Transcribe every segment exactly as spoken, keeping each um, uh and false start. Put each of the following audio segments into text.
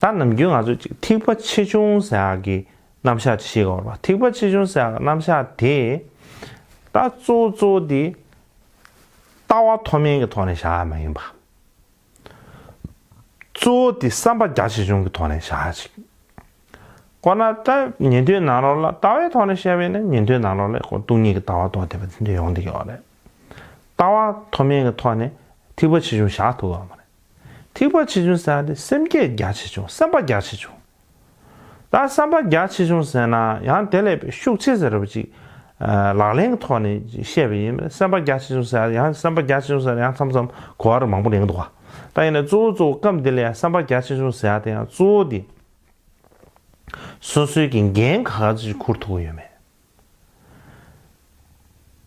ད་ནམ་རྒྱུན་ང་ཚོས་ཅིག་ཐེག་པ་ཆེ་ཆུང་ཟེར་ཡག་གི་རྣམ་གཞག་ཅིག་ཤེས་དགོས་རེད་པ། ཐེག་པ་ཆེ་ཆུང་ཟེར་ཡག་གི་རྣམ་གཞག་དེ་ད་གཙོ་བོ་གཙོ་བོ་དེ་ལྟ་བ་མཐོ་དམན་གྱི་ཐོག་ནས་བཞག་ཡག་མ་ཡིན་པ། གཙོ་བོ་དེ་བསམ་པ་རྒྱ་ཆེ་ཆུང་གི་ཐོག་ནས་བཞག་ཡག་ཅིག་ཁོ་ན་ད་ཉན་ཐོས་ནང་ལོགས་ལ་ལྟ་བའི་ཐོག་ནས་བཤད་པ་ཡིན་ན་ཉན་ཐོས་ནང་ལོགས་ལ་ཁོ་སྟོང་ཉིད་ཀྱི་ལྟ་བ་རྟོགས་བསྡད་པ་དེ་འདྲ་ཡོང་བསྡད་ཀྱི་ཡོད་རེད། ལྟ་བ་མཐོ་དམན་གྱི་ཐོག་ནས་ཐེག་པ་ཆེ་ཆུང་བཞག་ཐུབ་ཀྱི་ཡོད་མ་རེད། ཐེག་པ་ཆེ་ཆུང་ཟེར་ཡག་དེ་སེམས་བསྐྱེད་རྒྱ་ཆེ་ཆུང་། སེམས་པ་རྒྱ་ཆེ་ཆུང་། ད་སེམས་པ་རྒྱ་ཆེ་ཆུང་ཟེར་ན་ཡང་དེ་ལས་ཤུགས་ཆེ་ཟེར་བ་ཅིག་ཨ། ལག་ལེན་གྱི་ཐོག་ནས་བཤད་པ་ཡིན་པས། སེམས་པ་རྒྱ་ཆེ་ཆུང་ཟེར་ཡག་ཡང་སེམས་པ་རྒྱ་ཆེ་ཆུང་ཟེར་ཡག་ཡང་མཚམས་མཚམས་གོ་བ་རེ་མང་པོ་ལེན་གྱི་འདུག་ག་ད་ཡིན་ན་གཙོ་བོ་གཙོ་བོ་སྐབས་འདི་ལ་ཡང་སེམས་པ་རྒྱ་ཆེ་ཆུང་ཟེར་ཡག་དེ་ཡང་གཙོ་བོ་དེ་སོ་སོའི་གི་འགན་ག་ག་ཚོད་ཅིག་འཁུར་ཐུབ་ཀྱི་ཡོད་མེད།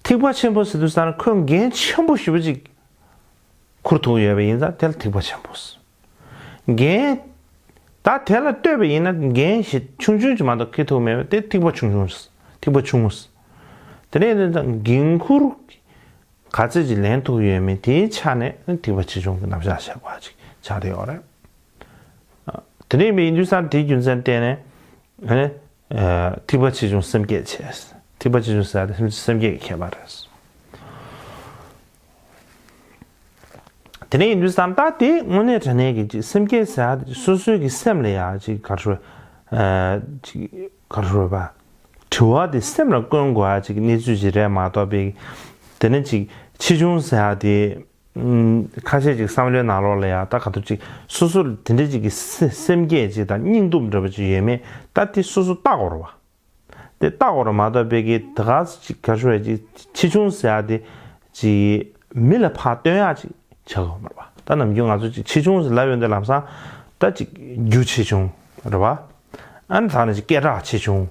ཐེག་པ་ཆེན་པོ་ཟེར་དུས་ཙང་ཁོས་འགན་ཆེན་པོ་ཞེ་པོ་ཅིག་འཁུར་ཐུབ་ཡོད་པ་ཡིན་ཙང་དེ་ལ་ཐེག་པ་ཆེན་པོ་ཟེར། འགན་ད་དེ་ལ་ལྟོས་པ་ཡིན་ན་འགན་ཞེ་ཆུང་ཆུང་ཅིག་མ་གཏོགས་འཁྱེར་ཐུབ་མེད་པ་དེ་ཐེག་པ་ཆུང་ཆུང་ཟེར། ཐེག་པ་ཆུང་ངུ་ཟེར། དེ་ནས་འགན་འཁུར་ག་ཚོད་ཅིག་ལེན་ཐུབ་ཡོད་མེད་དེའི་ཆ་ནས་ཐེག་པ་ཆེ་ཆུང་གི་རྣམ་གཞག་བྱེད་དགོས་པ་ཅིག་ཆགས་བསྡད་ཡོད་རེད། དེ་འདྲ་ཡིན་པ་ཡིན་དུས་ཙང་དེའི་རྒྱུ་མཚན་བརྟེན་ནས་ཨ་ནི་ཨ། ཐེག་པ་ཆེ་ཆུང་སེམས་བསྐྱེད་བྱས། ཐེག་པ་ཆེ་ཆུང་ཟེར་ཡག་དེ་སེམས་སེམས་བསྐྱེད་ཀྱི་ཁྱད་པར་རེད། དེ་འདྲ་ཡིན་དུས་ཙང་ད་དེ་དངོས་གནས་དྲང་གནས་ཀྱི་ཅིག་སེམས་བསྐྱེད་ཟེར་ཡག་དེ་སོ་སོའི་གི་སེམས་ལ་ཡག་ཅིག་ག་རེ་ཟེར། ཨ། ཅིག་ག་རེ་ཟེར་བ། དྲི་བ་དེ་སེམས་ལ་བཀོན་དགོས་ཡག་ཅིག་གནས་ཚུལ་ཅིག་རེད་མ་གཏོགས་པའི། དེ་ནི་ཅིག་ཆེ་ཆུང་ཟེར་ཡག་དེ། ཨུམ། ཁ་ཤས་ཅིག་བསམ་བློའི་ནང་ལོགས་ལ་ཡ་ད་ག་དུས་ཅིག་སོ་སོར་དེ་འདྲ་ཅིག་གི་སེ་སེམས་བསྐྱེད་ཅིག་དང་སྙིང་སྟོབས་འདྲ་པོ་ཅིག་ཡོད་མེད་ད་དེ་སོ་སོ་བལྟ་དགོས་རེད་བ། དེ་བལྟ་དགོས་རེད་མ་གཏོགས་པའི་གི་དེ་ག་ཅིག་ག་རེ་ཟེར་ཅིག་ཆེ་ཆུང་ཟེར་ཡག་དེ་ཅིག་མི་ལ་ཕར་སྟོན་ཡག་ཅིག་བྱ་དགོས་མ་རེད་བ། ད་ནམ་རྒྱུན་ང་ཚོ་ཅིག་ཆེ་ཆུང་ཟེར་ལབ་ཡོང་དུས་ལམ་སང་ད་ཅིག་རྒྱུ་ཆེ་ཆུང་རེད་བ། ཨ་ནི་ད་ནི་ཅིག་སྐད་གྲགས་ཆེ་ཆུང་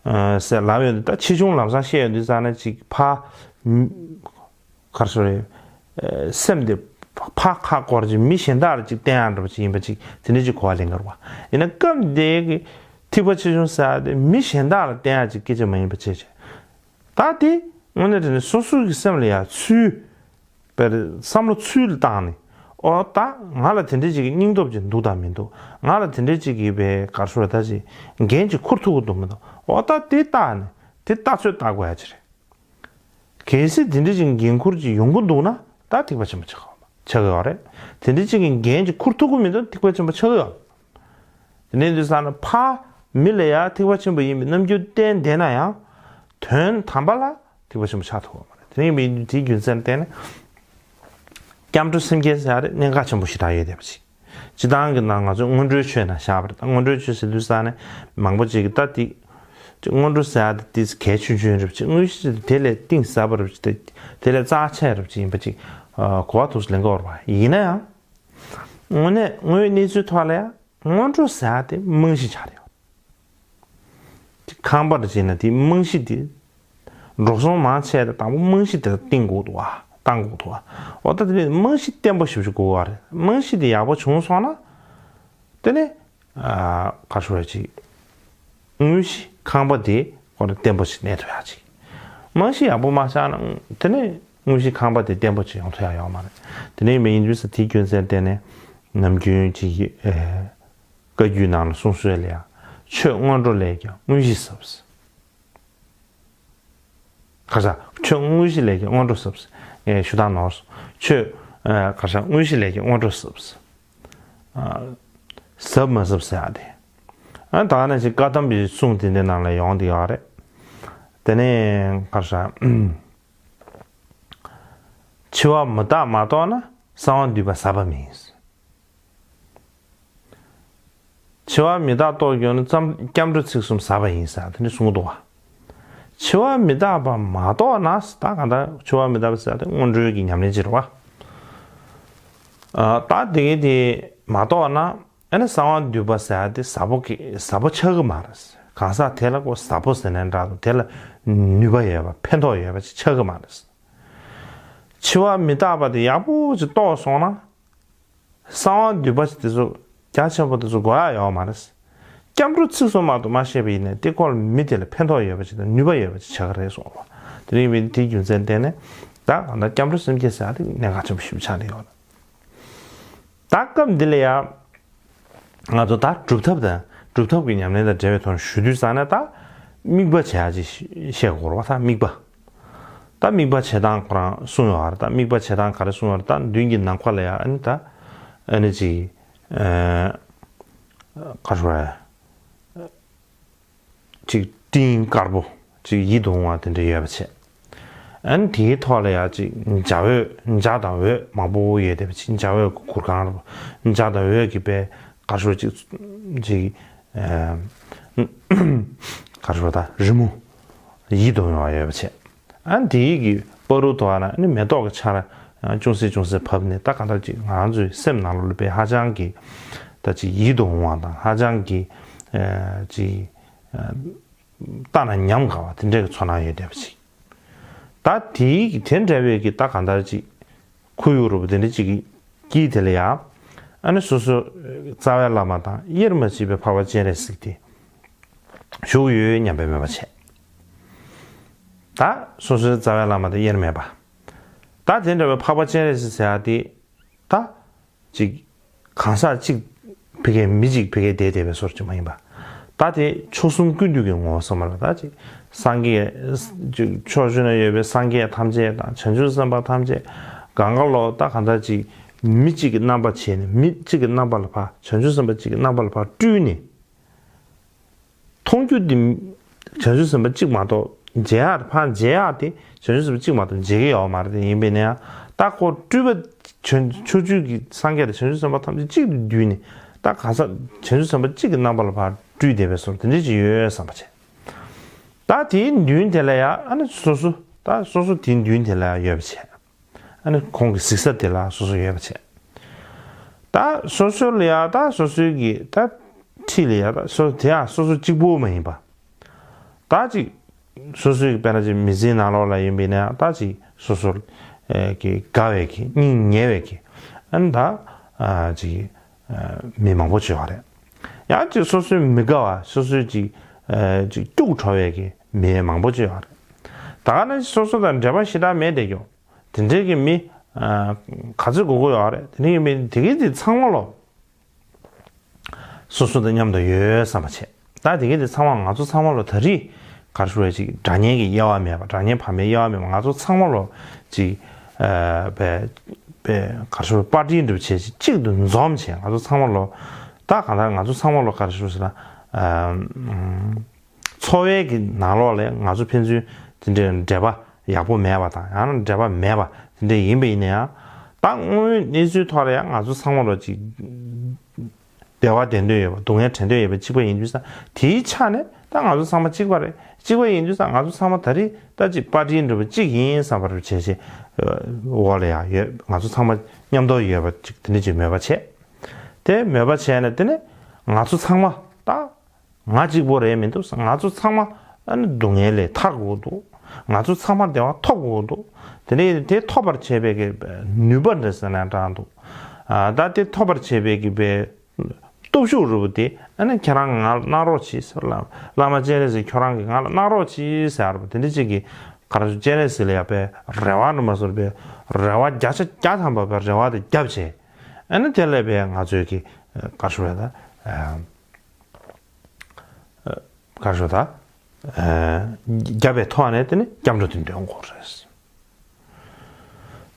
ཨ། ཟེར་ལབ་ཡོང་དུས་ད་ཆེ་ཆུང་ལམ་སང་བཤད་ཡོང་དུས་ཙང་ནི་ཅིག་ཕར། ག་རེ་ཟེར་རེད། ཨ། སེམས་དེ་ཕར་ཁ་སྐོར་ཅིག་མི་གཞན་དག་ལ་ཅིག་བསྟན་ཡག་འདྲ་པོ་ཅིག་ཡིན་པ་ཅིག་དེ་འདྲ་ཅིག་གོ་བ་ལེན་གྱི་རེད་བ། ཡིན་ན་སྐབས་འདིའི་གི་ཐེག་པ་ཆེ་ཆུང་ཟེར་ཡག་དེ་མི་གཞན་དག་ལ་བསྟན་ཡག་ཅིག་སྐད་ཆ་མ་ཡིན་པ་བྱས་བྱས། ད་དེ་དངོས་གནས་དྲང་གནས་སོ་སོ་གི་སེམས་ལ་ཡག་ཚུལ། དཔེར་བསམ་བློ་ཚུལ་བཏང་ནས། ཨོ་ད་ང་ལ་དེ་འདྲ་ཅིག་གི་སྙིང་སྟོབས་ཅིག་འདུག་དང་མི་འདུག་ང་ལ་དེ་འདྲ་ཅིག་གི་བའི་ག་རེ་ཟེར་ད་ཅིག་འགན་ཅིག་འཁུར་ཐུབ་ཀྱི་འདུག་མི་འདུག་ཨོ་ད་དེ་བལྟ་ནས་དེ་ལྟ་ཚོད་བལྟ་དགོས་ཡག་ཅིག་རེད། གལ་སྲིད་དེ་འདྲ་ཅིག་འགན་འཁུར་ཅིག་ཡོང་གི་འདུག་ན་ད་ཐེག་པ་ཆེན་པོ་ཆགས་ཆགས་ཀྱི་ཡོད་རེད། དེ་འདྲ་ཅིག་གི་འགན་ཅིག་འཁུར་ཐུབ་ཀྱི་མི་འདུག་ཐེག་པ་ཆེན་པོ་ཆགས་ཀྱི་ཡོད། དེ་ནས་འདི་ས་ན་ཕ་མི་ལ་ཡ་ཐེག་པ་ཆེན་པོ་ཡིན་པའི་རྣམ་འགྱུར་བསྟན་བསྡད་ན་ཡང་དོན་དམ་པ་ལ་ཐེག་པ་ཆེན་པོ་ཆགས་ཐུབ་པ་མ་རེད། དེ་ཡིན་པའི་དེའི་རྒྱུ་མཚན་བརྟེན་ནས་སྐྱབས་འགྲོ་སེམས་བསྐྱེད་ཟེར་ཡ་རེད། གནད་འགག་ཆེན་པོ་ཞེ་དྲག་ཡོད་བསྡད་པ་ཅིག་སྤྱི་བཏང་གི་ནང་ང་ཚོ་སྔོན་འགྲོའི་ཆོས་ནང་བཞག་པ་རེད། ད་སྔོན་འགྲོའི་ཆོས་ཟེར་དུས་ས་ནས་མང་པོ་ཅིག་གིས་ད་དེ་སྔོན་འགྲོ་ཟེར་ཡ་དེ་དེ་གལ་ཆུང་ཆུང་རེད་པ་ཅིག་དངོས་གཞི་དེ་ལས་གཏིང་ཟབ་པ་རེད་པ་ཅིག་དེ་ལས་རྩ་ཆེ་རེད་པ་ཅིག་ཡིན་པ་ཅིག་གོ་བ་ཐུགས་སུ་ལེན་གྱི་ཡོད་རེད་པ། ཡིན་ན་ཡང་དངོས་གནས་དངོས་ཡོད་གནས་ཚུལ་ཐོག་ལ་ཡང་སྔོན་འགྲོ་ཟེར་ཡ་དེ་རྨང་གཞི་ཆགས་ཡོད། དེ་ཁང་པ་རེ་བྱས་ན་དེ་རྨང་གཞི་དེ་འགྲོ་སོང་མང་ཆེ་དེ་དང་པོ་རྨང་གཞི་དེ་ལ་བརྟེན་དགོས་འདུག་བ། བཏང་དགོས་འདུག་བ། འོ་ད་དེ་ནས་རྨང་གཞི་བརྟན་པོ་ཞེ་པོ་ཞིག་དགོས་པ་རེད། རྨང་གཞི་དེ་ཡག་པོ་བྱུང་སོང་ན་དེ་ནས་ཨ་ག་རེ་ཟེར་ཅིག་དངོས་གཞི་ཁང་པ་དེ་ཁོ་ལ་བརྟན་པོ་ཞིག་གནས་ཐུབ་ཡག་ཅིག་རྨང་གཞི་ཡག་པོ་མ་ཆགས་ན་དེ་ནས་དངོས་གཞི་ཁང་པ་དེ་བརྟན་པོ་ཅིག་ཡོང་ཐུབ་ཡག་ཡོད་མ་རེད། དེ་ནས་མི་ཡིན་དུས་ས་དེའི་རྒྱུ་མཚན་བརྟེན་ནས་ནམ་རྒྱུན་ཅིག་ཨ། བཀའ་བརྒྱུད་ནང་ལ་གསུངས་སྲོལ་ལ་ཡང་ཆོས་སྔོན་འགྲོ་ལས་ཀྱང་དངོས་གཞི་ཟབ་ཟེར། ག་ས་ཆོས་དངོས་གཞི་ལས་ཀྱང་སྔོན་འགྲོ་ཟབ་ཟེར། ངས་ཞུ་སྟངས་ནོར་སོང་། ཆོས་ཨ། ག་ས་དངོས་གཞི་ལས་ཀྱང་སྔོན་འགྲོ་ཟབ་ཟེར། ཨ། ཟབ་མ་ཟབ་ཟེར་ཡག་དེ། ཨ། ད་ནང་བཞིན་བཀའ་གདམས་པའི་གསུང་དེ་འདྲའི་ནང་ལ་ཡོང་བསྡད་ཡོད་རེད། དེ་ནས་ག་ས་འཆི་བ་མི་རྟག་མ་རྟོགས་ན་གསང་བ་འདུས་པ་ཟབ་པ་མིན། འཆི་བ་མི་རྟག་རྟོགས་གྱུར་ན་ཙམ་སྐྱབས་འགྲོ་ཚིག་གསུམ་ཟབ་པ་ཡིན་ཟེར་དེ་འདྲ་གསུངས་འདུག་བ། འཆི་བ་མི་རྟག་པ་མ་རྟོགས་ན་ད་གང་ལྟར་འཆི་བ་མི་རྟག་པ་ཟེར་དེ་སྔོན་འགྲོའི་གི་ཉམས་ལེན་ཅིག་རེད་བ། ཨ། ད་དེ་གི་དེ་མ་རྟོགས་ན་ཨ་ནི་གསང་བ་འདུས་པ་ཟེར་དེ་ཟབ་པོ་གི་ཟབ་པོ་ཆགས་ཀྱི་མ་རེད། གང་ཟག་དེ་ལ་ཁོ་ཟབ་པོ་ཟེར་ནའི་འདྲ་འདུག་དེ་ལ་ནུས་པ་ཡོད་པ་ཕན་ཐོགས་ཡོད་པ་ཅིག་ཆགས་ཀྱི་མ་རེད། འཆི་བ་མི་རྟག་པ་དེ་ཡག་པོ་ཅིག་རྟོགས་སོང་ན། གསང་བ་འདུས་པ་ཅིག་དེ་ཚོ་རྒྱ་ཆེན་པོ་དེ་ཚོ་དགོས་ཡག་ཡོད་མ་རེད། སྐྱབས་འགྲོ་ཚིག་གསུམ་མ་གཏོགས་མ་ཤེས་པ་ཡིན་ན་དེ་ཁོ་ལ་མི་དེ་ལ་ཕན་ཐོགས་ཡོད་པ་ཅིག་དང་ནུས་པ་ཡོད་པ་ཅིག་ཆགས་ཀྱི་རེད་གསུངས་པ། དེ་རིང་བའི་དེའི་རྒྱུ་མཚན་བརྟེན་ནས་ད་གང་ལྟར་སྐྱབས་འགྲོ་སེམས་བསྐྱེད་ཟེར་ཡག་དེ་གནད་འགག་ཆེན་པོ་ཞིག་ཆགས་ནས་ཡོད་རེད། ད་སྐབས་འདི་ལ་ཡང་ ང་ཚོ་ད་སྒྲུབ་ཐབས་དང་སྒྲུབ་ཐབས་ཀྱི་ཉམས་ལེན་དང་འབྲེལ་བའི་ཐོག་ནས་ཞུ་དུས་ཙང་ནས། ད་དམིགས་པ་བྱེད་ཡ་ཅིག་བཤད་དགོས་རེད་བ། ད་དམིགས་པ། ད་དམིགས་པ་བྱེད་སྟངས་ཁོ་རང་གསུངས་ཡོད་རེད། ད་དམིགས་པ་བྱེད་སྟངས་ག་རེ་གསུངས་ཡོད་རེད། ད་མདུན་གྱི་ནམ་མཁའ་ལ་ཡ་ཨ་ནི་ད་ཨ་ནི་ཅིག་ཨ་ག་རེ་ཞུ་དགོས་རེད། ཅིག་སྤྲིན་དཀར་པོ་ཅིག་ཡིད་དུ་འོང་བ་དེ་འདྲ་ཡོད་པ་བྱས། ཨ་ནི་དེའི་ཐོག་ལ་ཡ་ཅིག་འཇའ་འོད། འཇའ་དང་འོད་མང་པོ་ཡོད་བསྡད་པ་ཅིག་འཇའ་འོད་ཀྱི་གུར་ཁང་རེད་པ། འཇའ་དང་འོད་ཀྱི་པའི་ག་རེ་ཞུ་ཅིག་ཅིག་ཨ་ག་རེ་ཞུ་ད་རི་མོ་ཡིད་དུ་འོང་བ་ཡོད་པ་བྱས། ཨ་ནི་དེའི་གི་བར་དུ་དོ་ཨ་ན་ནི་མེ་ཏོག་གི་ཆར་ཅུང་ཟད་ཅུང་ཟད་བབས་ནས། ད་གང་ལྟར་ཅིག་ང་རང་ཚོའི་སེམས་ནང་ལོགས་ལ་དཔེ་ཧ་ཅང་གི་ད་ཅིག་ཡིད་དུ་འོང་བ་དང་། ཧ་ཅང་གི་ཨ་ཅིག་ཨ་ལྟ་ན་ཉམས་དགའ་བ་དེ་འདྲའི་གི་ཚོར་སྣང་ཡོད་བསྡད་པ་ཅིག་ད་དེའི་གི་དེ་འདྲ་བའི་གི་ད་གང་ལྟར་ཅིག་ཁོར་ཡུག་རུ་བ་དེ་འདྲ་ཅིག་གི་དཀྱིལ་དེ་ལ་ཡ་ཨ་ནི་སོ་སོ་རྩ་བའི་བླ་མ་དང་དབྱེར་མ་མཆིས་པའི་འཕགས་པ་སྤྱན་རས་གཟིགས་དེ་བཞུགས་ཡོད་སྙམ་པའི་མོས་པ་བྱས། ད་སོ་སོའི་རྩ་བའི་བླ་མ་དང་དབྱེར་མེད་པ། ད་དེ་འདྲ་བའི་འཕགས་པ་སྤྱན་རས་གཟིགས་ཟེར་ཡ་དེ་ད་ཅིག་གང་ཟག་གཅིག་ཕ་གིའི་མི་གཅིག་ཕ་གིའི་བསྡད་བསྡད་པའི་བཟོ་འདྲ་ཅིག་མ་ཡིན་པ། ད་དེ་མཆོག་གསུམ་ཀུན་འདུས་ཀྱི་ངོ་བོ་ཟེར་མ་ལ། ད་ཅིག་སངས་རྒྱས་ཅིག་ཕྱོགས་བཅུ་ན་ཡོད་པའི་སངས་རྒྱས་ཐམས་ཅད་དང་བྱང་ཆུབ་སེམས་དཔའ་ཐམས་ཅད་གང་ག་ལོ་ད་གང་ལྟར་ཅིག་མི་གཅིག་གི་རྣམ་པ་བྱས་ནས། མི་གཅིག་གི་རྣམ་པ་ལ་ཕར་བྱང་ཆུབ་སེམས་དཔའ་གཅིག་གི་རྣམ་པ་ལ་ཕར་སྤྲུལ་ནས། མཐོང་རྒྱུ་འདི་བྱང་ཆུབ་སེམས་དཔའ་གཅིག་མ་གཏོགས། མཇལ་ཡག་ཕར་མཇལ་ཡག་དེ་བྱང་ཆུབ་སེམས་དཔའ་གཅིག་མ་གཏོགས་མཇལ་གྱི་ཡོད་མ་རེད། དེ་ཡིན་པས་ན་ཡང་ད་ཁོ་སྤྲུལ་པ་བྱང་ཕྱོགས་བཅུ་གི་སངས་རྒྱས་དང་བྱང་ཆུབ་སེམས་དཔའ་ཐམས་ཅད་གཅིག་ཏུ་བསྡུས་ནས། ད་གང་ཟག་བྱང་ཆུབ་སེམས་དཔའ་གཅིག་གི་རྣམ་པ་ལ་ཕར་སྤྲུལ་བསྡད་པའི་བཟོ་འདྲ་དེ་འདྲ་ཅིག་ཡོད་བསམ་པ་བྱས། ད་དེའི་མདུན་དེ་ལ་ཡ་ཨ་ནི་སོ་སོ། ད་སོ་སོ་དེའི་མདུན་དེ་ལ་ཡ་ཡོད་པ་བྱས། ཨ་ནི་ཁོང་གི་གཟིགས་ས་དེ་ལ་སོ་སོ་ཡོད་པ་བྱས། ད་སོ་སོ་ལ་ཡ་ད་སོ་སོའི་གི་ད་འཁྲིས་ལ་ཡ་ད་སོ་དེ་ཡང་སོ་སོ་གཅིག་པོ་མ་ཡིན་པ། ད་ཅིག་སོ་སོའི་གི་དཔེར་ན་ཅིག་མི་ཚེའི་ནང་ལོགས་ལ་ཡིན་པས་ན་ཡང་ད་ཅིག་སོ་སོ་ཨེ་གི་དགའ་བའི་གི་སྙིང་ཉེ་བའི་གི་ཨ་ནི་ད་ཨ་ཅིག་ཨ་མི་མང་པོ་ཅིག་ཡོད་རེད། ཡང་ཅིག་སོ་སོའི་མི་དགའ་བ། སོ་སོའི་ཅིག་ཨ་ཅིག་སྐྱུག་བྲོ་བའི་གི་མི་མང་པོ་ཅིག་ཡོད་རེད། ད་ག་ནང་བཞིན་སོ་སོ་དང་འབྲེལ་བ་ཞེ་དྲག་མེད་བསྡད་རྒྱུ། དེ་འདྲའི་གི་མི་ཨ་ག་ཚོད་དགོས་ཀྱི་ཡོད་རེད། དེ་འདྲའི་གི་མི་དེ་གི་དེ་ཚང་མ་ལོ་སོ་སོ་དང་མཉམ་དུ་ཡོད་བསམ་པ་བྱས། ད་དེ་གི་དེ་ཚང་མ་ང་ཚོ་ཚང་མ་ལོ་ད་རེས་ག་རེ་ཞུ་དགོས་རེད། ཅིག་དགྲ་གཉེན་གྱི་དབྱེ་བ་མེད་པ། དགྲ་གཉེན་བར་མའི་དབྱེ་བ་མེད་པ། ང་ཚོ་ཚང་མ་ལོ་ཅིག་ཨ་པའི་པའི་ག་རེ་ཞུ་དགོས་རེད། པར་ཊི་འདྲ་པོ་བྱས་ཅིག་གཅིག་ཏུ་འཛོམས་བྱས། ང་ཚོ་ཚང་མ་ལོ་ད་གང་ལྟར་ང་ཚོ་ཚང་མ་ལོ་ག་རེ་ཞུ་དགོས་རེད་ཟེར་ན། ཨ་ཨམ། འཚོ་བའི་གི་ནང་ལོགས་ལ་ང་ཚོ་ཕན་ཚུན་དེ་འདྲའི་འབྲེལ་བ་ཡག་པོ་མེད་པ་དང་། ཡང་ན་འབྲེལ་བ་མེད་པ་དེ་འདྲ་ཡིན་པ་ཡིན་ན་ཡང་། ད་དངོས་ཡོད་གནས་ཚུལ་ཐོག་ལ་ཡང་ང་ཚོ་ཚང་མ་ལོ་ཅིག་བདེ་བ་བདེ་འདོད་ཡོད་པ། སྡུག་བསྔལ་བྲལ་འདོད་ཡོད་པ་གཅིག་པ་ཡིན་དུས་ཙང་། དེའི་ཆ་ནས་ད་ང་ཚོ་ཚང་མ་གཅིག་པ་རེད། གཅིག་པ་ཡིན་དུས་ཙང་ང་ཚོ་ཚང་མ་ད་རེས་ད་ཅིག་པར་ཊི་འདྲ་པོ་གཅིག་ཡིན་བསམ་པ་རེ་བྱས་བྱས་འོག་ལ་ཡང་ཡོད། ང་ཚོ་ཚང་མ་མཉམ་དུ་ཡོད་པ་ཅིག་དེ་འདྲ་ཅིག་མོས་པ་བྱས། དེ་མོས་པ་བྱས་ནས་དེ་ནས་ང་ཚོ་ཚང་མ་ད། ང་གཅིག་པོ་རེད་མི་འདུག། ང་ཚོ་ཚང་མ་ཨ་ནི་སྡུག་བསྔལ་ལས་ཐར་དགོས་འདུག། ང་ཚོ་ཚང་མ་བདེ་བ་ཐོབ་དགོས་འདུག། དེ་ནས་དེ་ཐོབ་པར་བྱེད་པའི་གི་ནུས་པ་འདྲ་ཟེར་ན་འདྲ་འདུག། ཨ་ད་དེ་ཐོབ་པར་བྱེད་པའི་གི་པའི་སྟོབས་ཤུགས་རུ་དེ་ཨ་ནི་ཁྱེད་རང་ང་ལ་གནང་རོགས་གྱིས་ཟེར། བླ་བླ་མ་སྤྱན་རས་གཟིགས་ཁྱོད་རང་གིས་ང་ལ་གནང་རོགས་གྱིས་ཟེར་བ་དེ་འདྲ་ཅིག་གི་ག་རེ་ཞུ། སྤྱན་རས་གཟིགས་ལ་ཡ་པའི་རེ་བ་འདྲ་མ་བཟོ་བའི་རེ་བ་བརྒྱ་ཆ་བརྒྱ་ཐམ་པ་པའི་རེ་བ་དེ་བརྒྱབ་བྱས། ཨ་ནི་དེ་ལས་པའི་ང་ཚོའི་གི་ག་རེ་ཞུ་བ་ད། ག་རེ་ཞུ་ད། རྒྱབ་པའི་ཐོག་ནས་དེ་ནི་སྐྱབས་འགྲོ་དེ་འདོན་དགོས་རེད།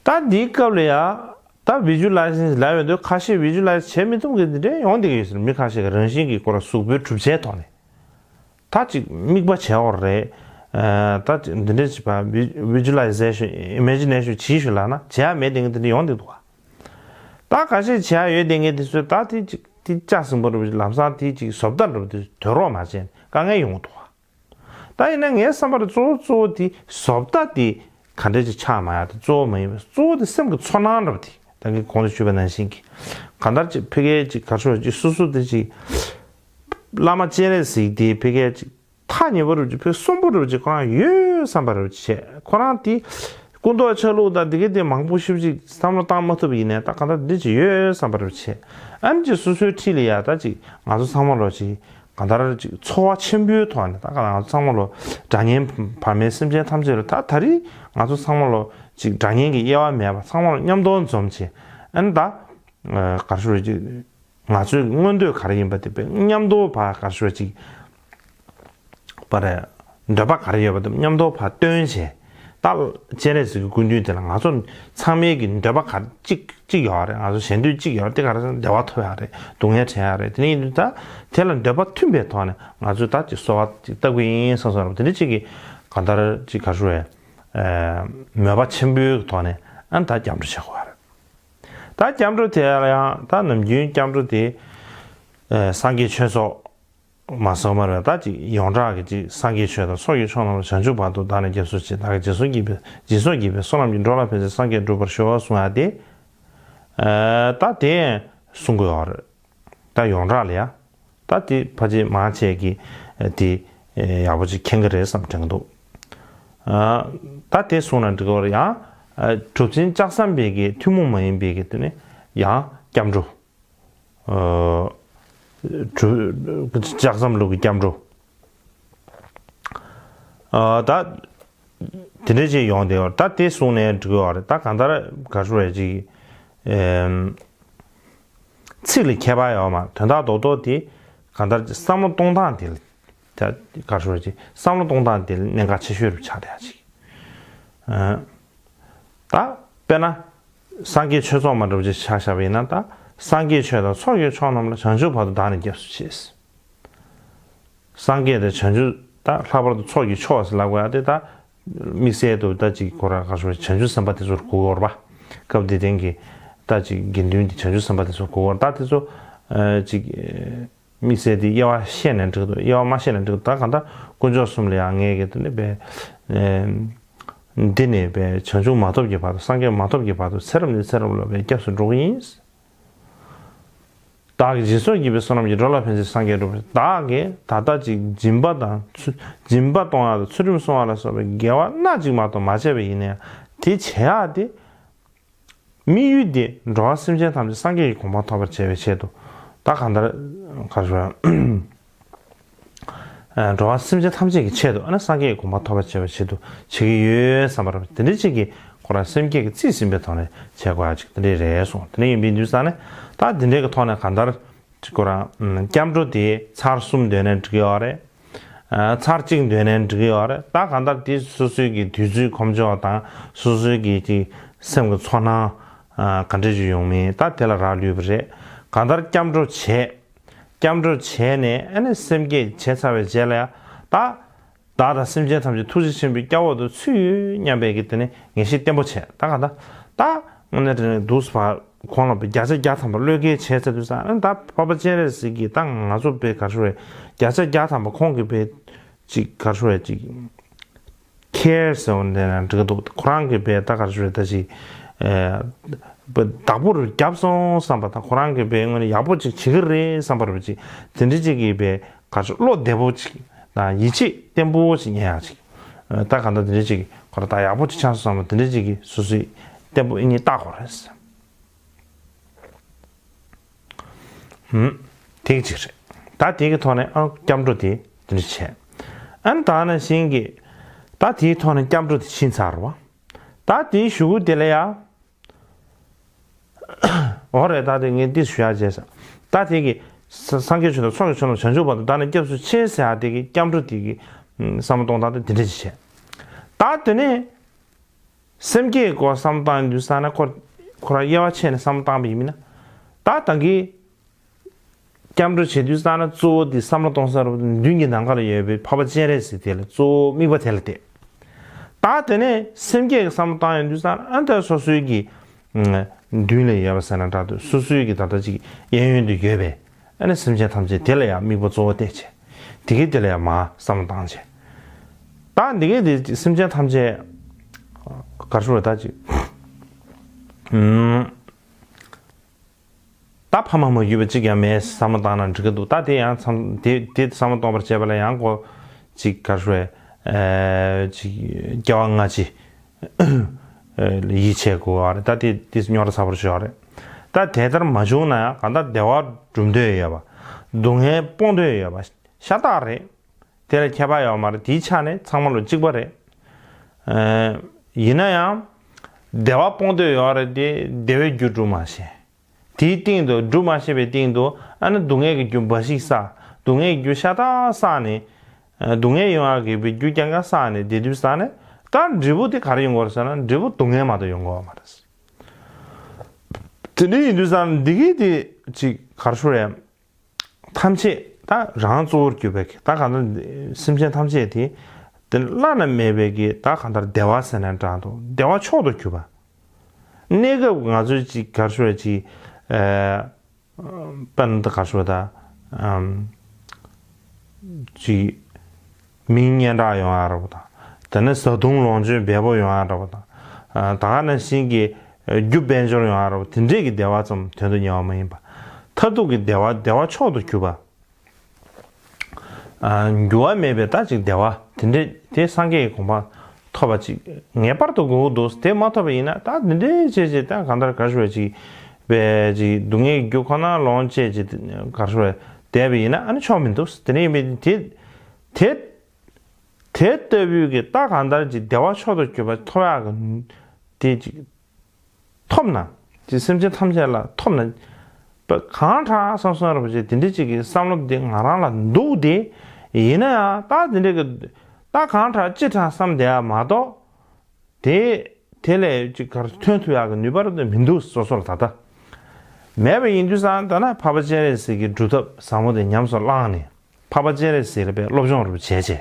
ད་འདིའི་སྐབས་ལ་ཡ་ད་བི་ཇུ་ལའི་ཟེ་ལབ་ཡོང་དུས་ཁ་ཤས་བི་ཇུ་ལའི་ཟེ་བྱེད་མི་ཐུབ་མཁན་དེ་འདྲ་ཡོང་བསྡད་ཀྱི་ཡོད་ཟེར། མི་ཁ་ཤས་ཀྱི་རང་བཞིན་གྱི་སྐོར་གཟུགས་པོའི་གྲུབ་ཆའི་ཐོག་ནས་ད་ཅིག་དམིགས་པ་བྱས་ཡོད་རེད། ད་ཅིག་འདི་འདྲ་བྱས་པ་བི་ཇུ་ལའི་ཟེ་ཤོན་ཨི་མེ་ཇི་ནེ་ཤོན་བྱེད་ཤོག་ལབ་ན་བྱེད་ཡ་མེད་བསྡད་མཁན་དེ་འདྲ་ཡོང་བསྡད་འདུག་ག། ད་ཁ་ཤས་བྱེད་ཡ་ཡོད་བསྡད་མཁན་དེ་ཚོས་ད་དེ་ཅིག་དེ་ལྕགས་ཟིན་པོ་རུ་ལམ་སང་དེ་ཅིག་བཟོ་ལྟ་འགྲོ་དེ་དོད་རོགས་མ་བྱས་དཀའ་ངལ་ཡོང་གི་འདུག་ག། ད་ཡིན་ན་ངའི་བསམ་པར་གཙོ་བོ་གཙོ་བོ་དེ་བཟོ་ལྟ་དེ་ག་འདྲ་ཅིག་ཆགས་མ་ཡ་དེ་གཙོ་བོ་མ་ཡིན་པར། གཙོ་བོ་དེ་སེམས་ཀྱི་ཚོར་སྣང་འདྲ་པོ་དེ། ད་གིན་གོང་དུ་ཞུས་པ་ནང་བཞིན་གྱི་གང་ལྟར་ཅིག་ཕ་གིའི་ཅིག་ག་རེ་ཞུ་དགོས་རེད། ཅིག་སོ་སོ་དེ་ཅིག་བླ་མ་སྤྱན་རས་གཟིགས་དེ་ཕ་གིའི་ཅིག་ཐག་ཉེ་པོ་རུ་ཅིག་ཕ་གི་གསོན་པོ་རུ་ཅིག་ཁོ་རང་ཡོད་བསམ་པ་རུ་ཅིག་བྱས། ཁོ་རང་དེ་སྐུ་མདོག་ཆ་ལུགས་དང་དེ་གི་དེ་མང་པོ་ཞིག་ཅིག་བསམ་བློ་བཏང་མ་ཐུབ་པ་ཡིན་ནའི་ད་གང་ལྟར་འདི་ཅིག་ཡོད་བསམ་པ་རུ་བྱས། ཨ་ནི་ཅིག་སོ་སོའི་འཁྲིས་ལ་ཡ་ད་ཅིག་ང་ཚོ་ཚང་མ་ལོ་ཅིག་གང་ལྟར་ཅིག་འཚོ་བ་ཆེན་པོའི་ཐོག་ནས་ད་ག་ང་ཚོ་ཚང་མ་ལོ་དགྲ་གཉེན་བར་མའི་སེམས་ཅན་ཐམས་ཅད་ལ་ད་ད་རེས་ང་ཚོ་ཚང་མ་ལོ་ཅིག་དགྲ་གཉེན་གྱི་དབྱེ་བ་མེད་པ་ཚང་མ་ལོ་མཉམ་དུ་འཛོམས་བྱས། ཨ་ནི་ད་ག་རེ་ཞུ་རེད། ཅིག་ ང་ཚོའི་མངོན་འདོད་ག་རེ་ཡིན་པ་དེ་དཔེ་མཉམ་དུ་ཕར་ག་ཞུ་བ་ཅིག་པ་རེད། འདོད་པ་ག་རེ་ཡོད་པ་དེ་མཉམ་དུ་ཕར་བཏོན་བྱས། ད་སྤྱན་རས་གཟིགས་ཀྱི་སྐུ་མདུན་དེ་ལ་ང་ཚོ་ཚང་མའི་གི་འདོད་པ་ག་གཅིག་གཅིག་ཡོད་རེད། ང་ཚོ་ཞེ་འདོད་གཅིག་ཡོད་རེད། དེ་ག་རེ་ཟེར་ན་བདེ་བ་ཐོབ་ཡག་རེད། སྡུག་བསྔལ་བྲལ་ཡག་རེད། དེ་ནས་ཡིན་དུས་ད་དེ་ལ་འདོད་པ་མཐུན་པའི་ཐོག་ནས་ང་ཚོས་ད་ཅིག་གསོལ་བ་ཅིག་བཏབ་གི་ཡིན་བསམ་བསམ་རེད། དེ་འདྲ་ཅིག་གི་གང་ལྟར་ཅིག་ག་ཞུ་བས་མོས་པ་ཆེན་པོའི་ཐོག་ནས་ཨ་ནི་ད་སྐྱབས་འགྲོ་བྱེད་དགོས་པ་རེད། ད་སྐྱབས་འགྲོ་དེ་ལ་ཡང་ད་ནམ་རྒྱུན་སྐྱབས་འགྲོ་དེ་སངས་རྒྱས་ཆོས་ཚོགས་མ་སོང་མ་རེད། ད་ཅིག་ཡོངས་གྲགས་ཀྱི་ཅིག་སངས་རྒྱས་ཆོས་དང་ཚོགས་ཀྱི་མཆོག་རྣམས་ལ། བྱང་ཆུབ་བར་དུ་བདག་ནི་སྐྱབས་སུ་མཆི། བདག་གིས་སྦྱིན་སོགས་བགྱིས་པའི་སྦྱིན་སོགས་བགྱིས་པའི་བསོད་ནམས་ཀྱིས། འགྲོ་ལ་ཕན་ཕྱིར་སངས་རྒྱས་འགྲུབ་པར་ཤོག་གསུང་ཡ་དེ། ད་དེ་གསུང་གི་ཡོད་རེད། ད་ཡོངས་གྲགས་ལ་ཡ། ད་དེ་ཕལ་ཆེར་མང་ཆེ་གིས་དེ་ཡག་པོ་ཅིག་མཁྱེན་གྱི་རེད་བསམ་དྲན་གྱི་འདུག་ད་དེ་གསུང་ན་འགྲིག་གི་རེད། ཡང་གྲུབ་ཆེན་ལྕགས་ཟམ་པའི་གི་ཐུན་མོང་མ་ཡིན་པའི་གི་དེ་ནི་ཡང་སྐྱབས་འགྲོ། ཨ། གྲུབ། ལྕགས་ཟམ་ལུགས་ཀྱི་སྐྱབས་འགྲོ། ཨ། ད་དེ་འདྲ་ཅིག་ཡོང་བསྡད་ཡོད། ད་དེ་གསུངས་ནས་འགྲིག་ཡོད་རེད། ད་གང་ལྟར་ག་རེ་ཞུ་བ་ཅིག་ཨེམ། ཚིག་ལ་ཁྱད་པར་ཡོད་མ། དོན་དག་རྡོག་རྡོག་དེ་གང་ལྟར་ཅིག་བསམ་བློ་གཏོང་སྟངས་དེ་ལ། ད་ག་རེ་ཞུ་བ་ཅིག་བསམ་བློ་གཏོང་སྟངས་དེ་ལ་གནད་འགག་ཆེ་ཤོས་རུ་ཆགས་བསྡད་ཡ་ཅིག་ཨ། ད་དཔེར་ན། སངས་རྒྱས་ཆོས་ཚོགས་མ་འདྲ་བ་ཅིག་ཆ་བཞག་པ་ཡིན་ན། ད་སངས་རྒྱས་ཆོས་དང་ཚོགས་ཀྱི་མཆོག་རྣམས་ལ། བྱང་ཆུབ་བར་དུ་བདག་ནི་སྐྱབས་སུ་མཆི། སངས་རྒྱས་དང་བྱང་ཆུབ། ད་ལྷག་པར་དུ་ཚོགས་ཀྱི་མཆོག་ཟེར་ལབ་དགོས་ཡ་དེ། ད་དམིགས་བསལ་དུ་ད་ཅིག་ཁོ་རང་ག་རེ་ཞུ་བ། བྱང་ཆུབ་སེམས་དཔའ་དེ་ཚོར་གོ་དགོས་རེད་པ། སྐབས་དེ་དེང་གི་ད་ཅིག་དགེ་འདུན་གྱི་བྱང་ཆུབ་སེམས་དཔའ་དེ་ཚོར་གོ་དགོས་རེད། ད་དེ་ཚོ་ཨ་ཅིག་དམིགས་བསལ་དེ་དབྱེ་བ་བཤད་ནས་འགྲིག་འདུག་དབྱེ་བ་མ་བཤད་ནས་འགྲིག་འདུག་ད་གང་ལྟར་དཀོན་མཆོག་གསུམ་ལ་ཡང་ངས་གི་དེ་ནི་བས། འདི་ནས་བས་བྱང་ཆུབ་མ་ཐོབ་ཀྱི་བར་དུ། སངས་རྒྱས་མ་ཐོབ་ཀྱི་བར་དུ་ཚེ་རབས་ནས་ཚེ་རབས་ལ་བས་སྐྱབས་སུ་འགྲོ་གི་ཡིན། བདག་གིས་སྦྱིན་སོགས་བགྱིས་པའི་བསོད་ནམས་ཀྱིས། འགྲོ་ལ་ཕན་ཕྱིར་སངས་རྒྱས་འགྲུབ་པར། བདག་གིས་ད་ལྟ་ཅིག་སྦྱིན་པ་དང་ཚུལ། སྦྱིན་པ་གཏོང་ཡག་དང་ཚུལ་ཁྲིམས་སྲུང་བ་ལ་སོགས་པའི་དགེ་བ་སྣ་གཅིག་མ་གཏོགས་མ་བྱས་པ་ཡིན་ན་ཡང་། དེ་བྱེད་ཡག་དེ། དམིགས་ཡུལ་དེ་འགྲོ་བ་སེམས་ཅན་ཐམས་ཅད་སངས་རྒྱས་ཀྱི་གོ་འཕང་ཐོབ་པར་བྱ་བའི་ཆེད་དུ། ད་གང་ལྟར་ག་རེ་ཞུ་ཡ། ཨ། འགྲོ་བ་སེམས་ཅན་ཐམས་ཅད་ཀྱི་ཆེད་དུ། ཨ་ནི་སངས་རྒྱས་ཀྱི་གོ་འཕང་ཐོབ་པར་བྱ་བའི་ཆེད་དུ་བྱེད་ཀྱི་ཡོད་བསམ་པ་རེད། དེ་འདྲ་ཅིག་གིས་ཁོ་རང་སེམས་བསྐྱེད་ཀྱི་རྩིས་ཟིན་པའི་ཐོག་ནས་བྱེད་དགོས་ཡ་ཅིག་དེ་འདྲ་རེད་གསུངས། དེ་འདྲ་ཡིན་པའི་དུས་ཙང་ནས། ད་དེ་འདྲའི་གི་ཐོག་ནས་གང་ལྟར་ཅིག་ཁོ་རང་སྐྱབས་འགྲོ་དེ་ཚར་གསུམ་འདོན་ནའི་འགྲིག་གི་ཡོད་རེད། ཨ། ཚར་གཅིག་འདོན་ནའི་འགྲིག་གི་ཡོད་རེད། ད་གང་ལྟར་དེ་སོ་སོའི་གི་དུས་ཚོད་ཁོམ་ཕྱོགས་དང་སོ་སོའི་གི་ཅིག་སེམས་ཀྱི་ཚོར་སྣང་ག་འདྲ་ཞིག་ཡོང་མིན་ད་དེ་ལ་རག་ལུས་པ་རེད། གང་ལྟར་སྐྱབས་འགྲོ་བྱས། སྐྱབས་འགྲོ་བྱས་ནས་ཨ་ནི་སེམས་བསྐྱེད་བྱས་ཚར་བའི་རྗེས་ལ་ཡང་། ད། བདག་དང་སེམས་ཅན་ཐམས་ཅད་ཐུགས་རྗེ་ཆེན་པོའི་སྐྱབས་འོག་ཏུ་ཚུད་ཡོད་སྙམ་པའི་གི་དེ་ནི་ངེས་ཤེས་བརྟན་པོ་བྱས། ད་གང་ལྟར་ད་དངོས་གནས་དྲང་གནས་འདུག་སེ་ཕར་ཁོང་ལ་བརྒྱ་ཆ་བརྒྱ་ཐམ་པ་བློས་འགེལ་བྱས་ཚར་དུས་ཙང་། ཨ་ནི་ད་འཕགས་པ་སྤྱན་རས་གཟིགས་ཀྱིས་ད་ང་ཚོ་བས་ག་རེ་ཞུ་རེད། བརྒྱ་ཆ་བརྒྱ་ཐམ་པ་ཁོང་གིས་བས་ཅིག་ག་རེ་ཞུ་རེད། ཅིག་ཁེར་ཟེར་བ་འདི་ན་འགྲིག་གི་འདུག་ཁོ་རང་གིས་བས་ད་ག་རེ་ཞུ་རེད། ད་ཅིག་ཨ། བདག་པོར་བརྒྱབ་སོང་བསམ་པ་དང་། ཁོ་རང་གིས་བས་དངོས་གནས་ཡག་པོ་ཅིག་བྱེད་ཀྱི་རེད་བསམ་པ་རེད། ཅིག་དེ་འདྲ་ཅིག་གིས་བས་ག་རེ་ཞུ། བློ་བདེ་པོ་ཅིག་དང་ཡིད་ཆེས་བརྟན་པོ་ཅིག་རྙེད་ཡག་ཅིག་ད་གང་ལྟར་དེ་འདྲ་ཅིག་ཁོ་རང་ད་ཡག་པོ་ཅིག་ཆགས་སོང་བསམ་པ་དེ་འདྲ་ཅིག་གིས་སོ་སོའི་བརྟན་པོ་ཨེ་ནི་བཏགས་དགོས་རེད། ཧུམ། དེ་གཅིག་རེད། ད་དེ་གི་ཐོག་ནས་ཨ་སྐྱབས་འགྲོ་དེ་དེ་འདྲ་བྱས། ཨ་ནི་ད་ནང་བཞིན་གྱི་ད་དེའི་ཐོག་ནས་སྐྱབས་འགྲོ་དེ་ཕྱིན་ཚར་བ། ད་དེའི་གཞུག་གུ་དེ་ལ་ཡ། འོ་རེད། ད་དེ་ངས་འདི་ཞུ་ཡག་བྱས་ས། ད་དེ་གི་ས། སངས་རྒྱས་ཆོས་དང་ཚོགས་ཀྱི་མཆོག་རྣམས། བྱང་ཆུབ་བར་དུ་བདག་ནི་སྐྱབས་སུ་མཆི་ཟེར་ཡག་དེ་གི་སྐྱབས་འགྲོ་དེ་གི་བསམ་བློ་གཏོང་སྟངས་དེ་དེ་འདྲ་ཅིག་བྱས། ད་དེ་ནས་སེམས་བསྐྱེད་སྐོར་བསམ་བློ་བཏང་ཡོང་དུས་ཙ་ན་ཁོ་ཁོ་རང་དབྱེ་བ་ཕྱེ་ནས་བསམ་བློ་བཏང་པ་ཡིན་ན། ད་ད་གི་སྐྱབས་འགྲོ་བྱེད་དུས་ཙ་ན་གཙོ་བོ་དེ་བསམ་བློ་གཏོང་ས་རུ་མདུན་གྱི་ནམ་མཁའ་ལ་ཡོད་པའི་འཕགས་པ་སྤྱན་རས་གཟིགས་དེ་ལ་གཙོ་བོ་དམིགས་པ་དེ་ལ་གཏད། ད་དེ་ནས་སེམས་བསྐྱེད་ཀྱི་བསམ་བློ་བཏང་ཡོང་དུས་ཙ་ན་ཨ་ནི་ད་སོ་སོའི་གི་མདུན་ལ་ཡོད་པ་ཟེར་ན་འདྲ་འདུག་སོ་སོའི་གི་ད་ལྟ་ཅིག་གཡས་གཡོན་དུ་ཡོད་པའི་ཨ་ནི་སེམས་ཅན་ཐམས་ཅད་དེ་ལ་ཡང་དམིགས་པ་གཙོ་བོ་གཏད་བྱས། དེ་གི་དེ་ལ་ཡང་མར་བསམ་བློ་བཏང་བྱས། ད་འདི་གའི་དེ་སེམས་ཅན་ཐམས་ཅད་ག་རེ་ཞུ་རེད། ད་ཅིག་ད་ཕ་མ་མ་གྱུར་པ་གཅིག་ཀྱང་མེད་བསམ་བློ་བཏང་ན་འགྲིག་གི་འདུག་ད་དེ་ཡང་བསམ་དེ་དེ་བསམ་བློ་གཏོང་བར་བྱེད་པ་ལ་ཡང་ཁོ་གཅིག་ག་རེ་ཞུ་རེད། ཨ་གཅིག་སྐྱེ་བ་སྔ་ཕྱི་ཡིད་ཆེས་དགོས་པ་རེད། ད་དེ་དེ་རྙོག་དྲ་ཚ་པོ་ཞིག་ཡོད་རེད། ད་དེ་ལྟར་མ་བྱུང་ན་ཡང་གང་ལྟར་བདེ་བ་སྒྲུབ་འདོད་ཡོད་པ། སྡུག་བསྔལ་སྤོང་འདོད་ཡོད་པ་ཤ་སྟག་རེད། དེ་ལ་ཁྱད་པར་ཡོད་མ་རེད། དེའི་ཆ་ནས་ཚང་མ་ལོ་གཅིག་པ་རེད། ཨ་ཡིན་ན་ཡང་བདེ་བ་སྤོང་འདོད་ཡོད་རེད་དེ། བདེ་བའི་རྒྱུ་སྒྲུབ་མ་ཤེས། དེའི་སྟེང་དུ་སྒྲུབ་མ་ཤེས་པའི་སྟེང་དུ་ཨ་ནི་སྡུག་བསྔལ་གྱི་རྒྱུ་འབའ་ཞིག་བསགས། སྡུག་བསྔལ་གྱི་རྒྱུ་ཤ་སྟག་བསགས་ནས། སྡུག་བསྔལ་ཡོང་ཡག་གི་རྒྱུ་རྐྱང་རྐྱང་བསགས་ནས་བསྡད་དུས་ཙ་ནས་ད་འབྲས་བུ་དེ་ག་རེ་ཡོང་གི་ཡོད་རེད་ཟེར་ན། འབྲས་བུ་སྡུག་བསྔལ་མ་གཏོགས་ཡོང་གི་ཡོད་མ་རེད། དེ་འདྲ་ཡིན་དུས་ཙ་ན་འདི་གི་དེ་ཅིག་ག་རེ་ཞུ་རེད། ཐམས་ཅད་ད་རང་གཙོ་བོར་གྱུར་པའི་གི་ད་གང་ལྟར་སེམས་ཅན་ཐམས་ཅད་དེ་དེ་བླ་ན་མེད་པའི་གི་ད་གང་ལྟར་བདེ་བ་ཟེར་ན་འདྲ་འདུག་བདེ་བ་མཆོག་ཏུ་གྱུར་པ། གནས་སྐབས་ང་ཚོས་ཅིག་ག་རེ་ཞུ་རེད། ཅིག་ཨ། དཔེར་ན་ད་ག་རེ་ཞུ་རེད་ད། ཨམ། ཅིག་མིང་སྙན་གྲགས་ཡོང་ཡག་འདྲ་པོ་དང་། དེ་ནས་བཟའ་བཏུང་ལོངས་སྤྱོད་འབེལ་པོ་ཡོང་ཡག་འདྲ་པོ་དང་། ཨ། ད་ག་ནང་བཞིན་གྱི་རྒྱུ་དཔལ་འབྱོར་ཡོང་ཡག་འདྲ་པོ་དེ་འདྲས་ཀྱི་བདེ་བ་ཙམ་དོན་དུ་གཉེར་བ་མ་ཡིན་པ། མཐར་ཐུག་གི་བདེ་བ་བདེ་བ་མཆོག་ཏུ་གྱུར་པ། ཨ། འགྱུར་བ་མེད་པའི་ད་ཅིག་བདེ་བ་དེ་འདྲས་དེ་སངས་རྒྱས་ཀྱི་གོ་འཕང་ཐོབ་པ་ཅིག་ངེས་པར་དུ་དགོས་ཀྱི་འདུག་དེ་མ་ཐོབ་པ་ཡིན་ན་ད་འདི་འདྲས་བྱས་བྱས་ད་གང་ལྟར་ག་རེ་ཞུ་རེད། ཅིག་པའི་ཅིག་སྡུག་བསྔལ་གྱི་རྒྱུ་ཁོ་ན་ལོངས་སྤྱད་ཅིག་ག་རེ་ཞུ་རེད། བསྡད་པ་ཡིན་ན་ཨ་ནི་ཆོག་མི་འདུག་དེ་འདྲ་ཡིན་པས་དེ་དེ་དེ་ལྟ་བུའི་གི་ད་གང་ལྟར་ཅིག་བདེ་བ་མཆོག་ཏུ་གྱུར་པ་ཐོབ་ཡག་གི་དེ་ཅིག་ཐོབ་ན། ཅིག་སེམས་ཅན་ཐམས་ཅད་ལ་ཐོབ་ན། པ་གང་དྲག་བསམ་བསམ་རེད་པ་ཅིག་དེ་འདྲ་ཅིག་གི་བསམ་བློ་དེ་ང་རང་ལ་འདུག་དེ། ཡིན་ན་ཡང་ད་དེ་འདྲ་གི་ད་གང་དྲག་ཅི་དྲག་བསམ་བསྡད་ཡག་མ་གཏོགས། དེ་དེ་ལས་ཅིག་གར་ཐོན་ཐུབ་ཡག་གི་ནུས་པ་རེད་མི་འདུག་སོ་སོར་ད་ལྟ་མེད་པ་ཡིན་དུས་ཙང་ད་ན་འཕགས་པ་སྤྱན་རས་གཟིགས་ཀྱི་སྒྲུབ་ཐབས་ཟབ་མོ་དེ་ཉམས་སུ་བླངས་ནས། འཕགས་པ་སྤྱན་རས་གཟིགས་ལ་པའི་སློབ་སྦྱོང་རུ་བྱས་བྱས།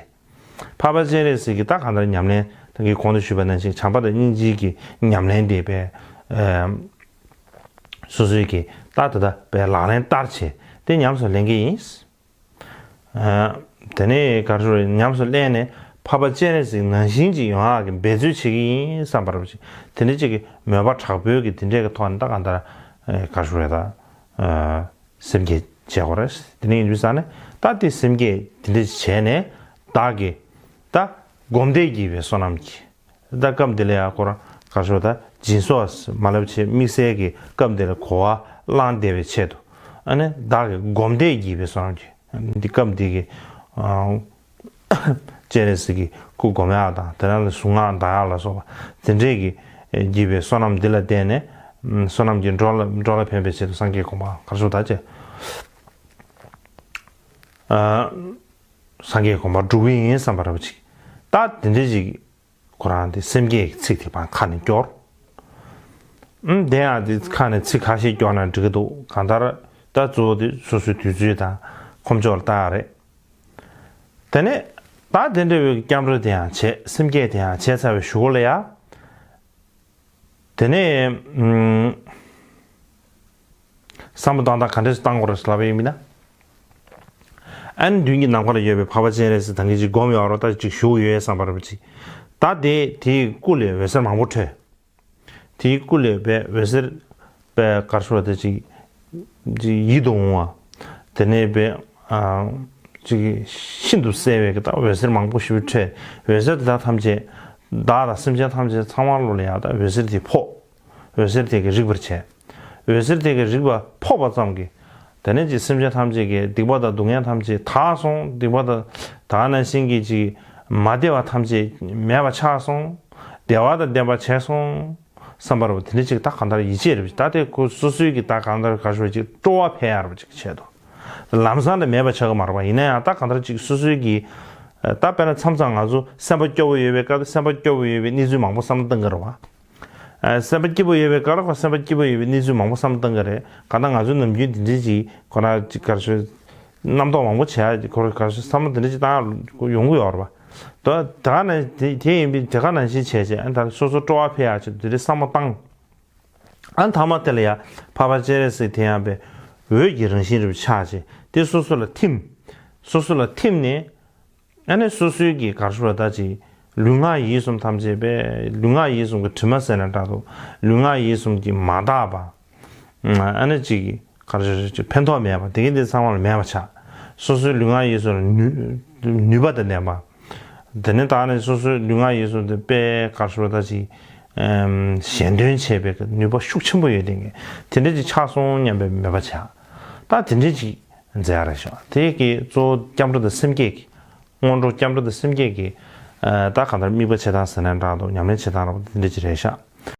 འཕགས་པ་སྤྱན་རས་གཟིགས་ཀྱི་ད་གང་ལྟར་ཉམས་ལེན་ད་གིན་གོང་དུ་ཞུས་པ་ནང་བཞིན་བྱམས་པ་དང་སྙིང་རྗེ་གི་ཉམས་ལེན་དེ་པའི་སོ་སོའི་གི་ད་ད་ད་པའི་ལག་ལེན་བསྟར་བྱས་དེ་ཉམས་སུ་ལེན་གྱི་ཡིན། དེ་ནས་ག་རེ་ཉམས་སུ་ལེན་ནས་འཕགས་པ་སྤྱན་རས་གཟིགས་ནང་བཞིན་ཅིག་ཡོང་ཡག་གི་འབད་རྩོལ་བྱེད་ཀྱི་ཡིན་བསམ་པ་རུ་ཅིག་དེ་འདྲ་ཅིག་གི་མོས་པ་དྲག་པོའི་གི་དེ་འདྲའི་གི་ཐོག་ནས་ད་གང་ལྟར་ག་རེ་རེད་ད། སེམས་བསྐྱེད་བྱེད་དགོས་རེད། དེ་ནས་ཡིན་དུས་ཙང་ནས་ད་དེ་སེམས་བསྐྱེད་དེ་འདྲ་བྱས་ནས་བདག་གིས་ད་སྒོམ་བཟླས་བགྱིས་པའི་བསོད་ནམས་ཀྱིས་ད་སྐབས་འདི་ལ་ཡང་ཁོ་རང་ག་རེ་ཞུ་ད་སྦྱིན་སོགས་མ་ལབ་བྱས་དམིགས་བསལ་གྱི་སྐབས་འདི་ལ་གོ་བ་བླངས་བསྡད་པའི་ཆེད་དུ་ཨ་ནི་བདག་གིས་སྒོམ་བཟླས་བགྱིས་པའི་བསོད་ནམས་ཀྱིས་འདི་སྐབས་འདི་གི་སྤྱན་རས་གཟིགས་ཀྱི་སྐུ་སྒོམ་ཡག་དང་དེ་རང་ལ་གཟུངས་སྔགས་བཟླ་ཡག་ལ་སོགས་པ་དེ་འདྲས་ཀྱི་བགྱིས་པའི་བསོད་ནམས་འདི་ལ་བརྟེན་ནས་བསོད་ནམས་ཀྱིས་འགྲོ་ལ་འགྲོ་ལ་ཕན་པའི་ཆེད་དུ་སངས་རྒྱས་གོ་འཕང་ག་རེ་ཞུ་ད་ཅེ། སངས་རྒྱས་གོ་འཕང་འགྲུབ་ཀྱི་ཡིན་བསམ་པ་རེད་པ་ཅིག་ད་དེ་འདྲས་ཅིག་ཁོ་རང་དེ་སེམས་བསྐྱེད་ཀྱི་ཚིག་དེ་ཕར་ཁ་ནས་སྐྱོར། ཨུམ་དེ་ཡང་དེ་ཁ་ནས་ཚིག་ཁ་ཤས་སྐྱོར་ན་འགྲིག་གི་འདུག་གང་ལྟར་ད་གཙོ་བོ་དེ་སོ་སོའི་དུས་ཚོད་དང་ཁོམ་ཕྱོགས་ལ་བལྟ་ཡག་རེད། དེ་ནས་ད་དེ་འདྲ་བའི་སྐྱབས་འགྲོ་དེ་ཡང་བྱས་སེམས་བསྐྱེད་དེ་ཡང་བྱས་ཚར་བའི་གཞུག་གུ་ལ་ཡ། དེ་ནས་ཨུམ། བསམ་བློ་བཏང་སྟངས་ག་འདྲས་སུ་བཏང་དགོས་རེད་ལབ་པ་ཡིན་ན། ཨ་ནི་མདུན་གྱི་ནམ་མཁའ་ལ་ཡོད་པའི་འཕགས་པ་སྤྱན་རས་གཟིགས་ད་གིན་ཅིག་སྒོམ་ཡོད་རོགས་ད་ཅིག་བཞུགས་ཡོད་བསམ་པ་རེད་པ་ཅིག་ད་དེ་དེའི་སྐུ་ལས་འོད་ཟེར་མང་པོ་འཕྲོས། དེའི་སྐུ་ལས་པའི་འོད་ཟེར་པའི་ག་རེ་ཞུ་བ་དེ་ཅིག་ཅིག་ཡིད་དུ་འོང་བ། དེ་ནས་པའི་ཨ་ཅིག་ཤིན་ཏུ་གསལ་བའི་གི་ད་འོད་ཟེར་མང་པོ་ཞིག་འཕྲོས། འོད་ཟེར་དེ་དག་ཐམས་ཅད་བདག་དང་སེམས་ཅན་ཐམས་ཅད་ཚང་མ་ལོ་ལ་ཡང་ད་འོད་ཟེར་དེ་ཕོག་འོད་ཟེར་དེ་གིས་རིག་པར་བྱས། འོད་ཟེར་དེ་གིས་རིག་པ་ཕོག་པ་ཙམ་གྱིས། དེ་ནས་ཅིག་སེམས་ཅན་ཐམས་ཅད་ཀྱི་སྡིག་པ་དང་སྡུག་བསྔལ་ཐམས་ཅད་དག་སོང་། སྡིག་པ་དང་དག་ནང་བཞིན་གྱི་ཅིག་མ་བདེ་བ་ཐམས་ཅད་མེད་པ་ཆགས་སོང་། བདེ་བ་དང་ལྡན་པ་བྱས་སོང་། བསམ་པ་རེད་པ་དེ་འདྲ་ཅིག་ད་གང་ལྟར་ཡིད་ཆེས་རེད་པ་ཅིག་ད་དེ་ཁོ་སོ་སོའི་གི་ད་གང་ལྟར་ག་ཞུ་བ་ཅིག་སྤྲོ་བ་འཕེལ་ཡག་རེད་པ་ཅིག་ཆེད་དུ། ལམ་སང་ལ་མེད་པ་ཆགས་ཀྱི་མ་རེད་པ། ཡིན་ན་ཡང་ད་གང་ལྟར་ཅིག་སོ་སོའི་གི་ད་དཔེར་ན་མཚམས་མཚམས་ང་ཚོ་སེམས་པ་སྐྱོ་བོ་ཡོད་པའི་སྐབས་སེམས་པ་སྐྱོ་བོ་ཡོད་པའི་གནས་ཚུལ་མང་པོ་བསམ་བློ་གཏོང་གི་རེད་པ། ཨ། སེམས་པ་སྐྱིད་པོ་ཡོད་པའི་སྐབས་ལ་ཁོ་སེམས་པ་སྐྱིད་པོ་ཡོད་པའི་གནས་ཚུལ་མང་པོ་བསམ་བློ་གཏོང་གི་རེད། གང་ལྟར་ང་ཚོའི་ནམ་རྒྱུན་འདི་འདྲ་ཅིག་ཁོ་རང་ཅིག་ག་རེ་ཞུ། རྣམ་རྟོག་མང་པོ་བྱས་ཁོ་རང་ག་རེ་ཞུ་བསམ་བློ་འདི་འདྲ་ཅིག་བཏང་ཡོང་གི་ཡོད་རེད་པ། དོ་དེ་ག་ནང་དེ་དེ་ཡིན་པའི་དེ་ག་ནང་བཞིན་བྱས་བྱས་ཨ་ད་སོ་སོ་སྤྲོ་བ་འཕེལ་ཡག་ཅིག་འདི་འདྲ་བསམ་བློ་བཏང་། ཨ་མཐའ་མ་དེ་ལ་ཡ་འཕགས་པ་སྤྱན་རས་གཟིགས་དེ་ཡང་པའི་འོད་ཀྱི་རང་བཞིན་རེ་ཆགས་བྱས་དེ་སོ་སོ་ལ་ཐིམ། སོ་སོ་ལ་ཐིམ་ནས། ཨ་ནི་སོ་སོའི་གི་ག་རེ་ཞུ་བ་ད་ཅིག་ལུས་ངག་ཡིད་གསུམ་ཐམས་ཅད་པས་ལུས་ངག་ཡིད་གསུམ་གྱི་དྲི་མ་ཟེར་ན་འདྲ་འདུག་ལུས་ངག་ཡིད་གསུམ་གྱིས་མ་དག་པ། ཨ་ནི་ཅིག་ག་རེ་ཞུ་ཅིག་ཕན་ཐོགས་མེད་པ་དེ་གི་འདི་ཚང་མ་ལ་མེད་པ་ཆགས། སོ་སོའི་ལུས་ངག་ཡིད་གསུམ་ལ་ནུས་ནུས་པ་དང་ལྡན་པ། དེ་ནས་ད་ནི་སོ་སོའི་ལུས་ངག་ཡིད་གསུམ་དེ་དཔེ་ག་རེ་ཞུ་བ་ད་ཅིག་གཞན་དོན་བྱེད་པའི་ནུས་པ་ཤུགས་ཆེན་པོ་ཡོད་དེ་གི་དེ་འདྲ་ཅིག་ཆགས་སོང་སྙམ་པའི་མོས་པ་བྱས། ད་དེ་འདྲ་ཅིག་མཛད་ཡག་རེད་ཤག་དེ་གི་གཙོ་བོ་སྐྱབས་འགྲོ་དང་སེམས་བསྐྱེད་ཀྱི། སྔོན་འགྲོ་སྐྱབས་འགྲོ་དང་སེམས་བསྐྱེད་ཀྱི། ཨ། ད་གང་ལྟར་དམིགས་པ་བྱེད་སྟངས་ཟེར་ན་འདྲ་འདུག་ཉམས་ལེན་བྱེད་སྟངས་ར་བ་དེ་འདྲ་ཅིག་རེད་ཤག